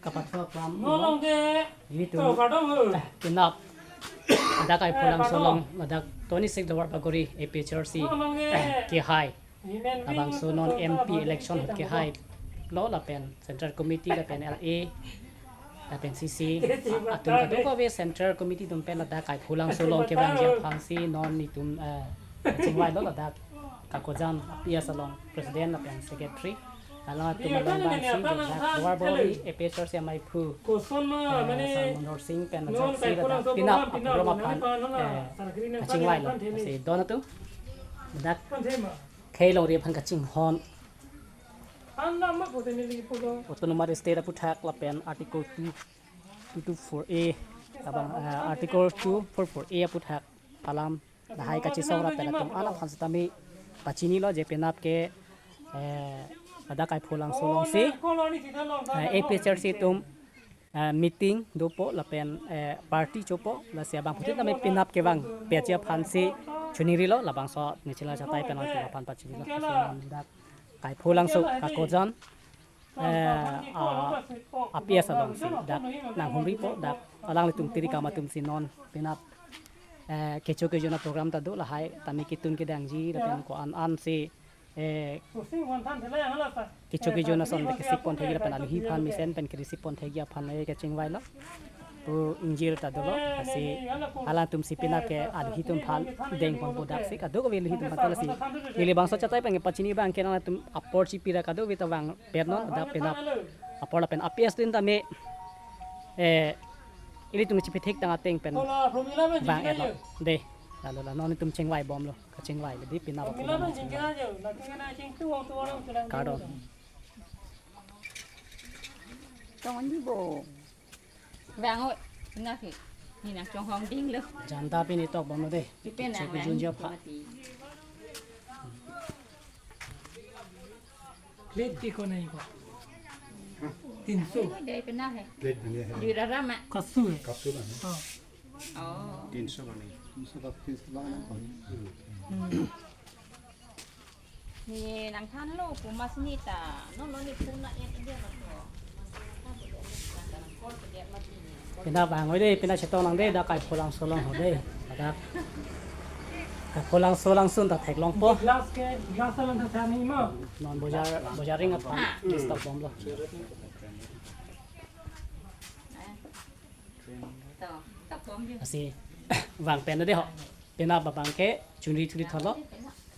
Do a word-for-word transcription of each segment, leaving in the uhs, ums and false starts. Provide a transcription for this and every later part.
Kapathu aklam. Ilitum, eh, penap ladak Kaipholangso along, ladak twenty-six Lower Bagori A P H L C, eh, kehai. Labangso non M P election ahut kehai lo lapen Central Committee lapen L A lapen C C atum kadokave Central Committee atum pen ladak Kaipholangso along kevangji aphansi non itum, eh, kachingvai lo ladak Kakojan A P S along President lapen Secretary. Alangtum along abangsi ladak Lower Bagori A P H L C amaiphu, eh, Sar Mondor Sing pen ajoksi ladak penap apurom aphan, eh, kachingvai lo. Si don atum ladak khei longri aphan kachinghon. Autonomous State aputhak lapen Article two, two two four A abang, eh, Article two four four A aputhak alam lahai kachesong ra pen atum an aphan setame pachinilo je penap ke, eh, ladak Kaipholangso alongsi, eh, A P H L C atum, eh, meeting dopo lapen, eh, party chopo, lasi abangphutin tame penap kevangpetji aphansi choningrilo. Labangso nechila chatai pen alangtum aphan pachinilo. Lasi non dak Kaipholangso Kakojan, eh, a, A P S alongsi dak nanghumripo, dak alanglitum tiri kam atumsi non penap, eh, kecho kejun aprogram ta do, lahai tame ketun kedangji lapen ko-an ansi, eh, kecho kejun ason ta kesik pon thekji lapen alohi aphan mesen pen ke-receive pon thekji aphan, eh, kachingvailo. Pu ingjir ta dolo, lasi alangtumsi penap ke alohi atum aphan dengponpo, daksi kadokave alohi atum aphan ta lasi. Neli bangso chatai pen pachini abang ke nangtum apor chipi ra kadokave ta vangpet non, dak penap apor lapen A P S atum tame, eh, ilitum chipithek tang ateng pen vang-etlo. De, lalo la non itum chingvaibomlo, kachingvai lo, de penap apor. Kardom. Tong ni bo. Vang oi, na ke. Ni nangchonghong dinglo. Janta pini tokbomlo de. Ipen na. Chok jun jo pha. Plate kiko nahi ko? Tinso. Dei pena hai. Plate bhane hai. Di rara ma. Kapsul hai. Kapsul hai. Oh. Oh. Tinso bhane. Tinso ka tinso bhane. Hmm. Ni nangthanlo pu mas ni ta, non non ni puna en en dia lo. Penap vang oi de, penap chetong nang de, dak Kaipholangso along ho de. Dak Kaipholangso along sun ta theklongpo. Glass ke, glass along ta thani ma. Non bojar, bojar ring aphan, list of bomb lo. Lasi vang pen de ho. Penap abang ke chunri thuri tholo.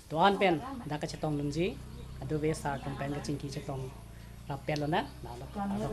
Doan pen dak kachetong lunji. Kadokave sar atum pen kachingki chetong rapet lonang. Lalo. Lalo.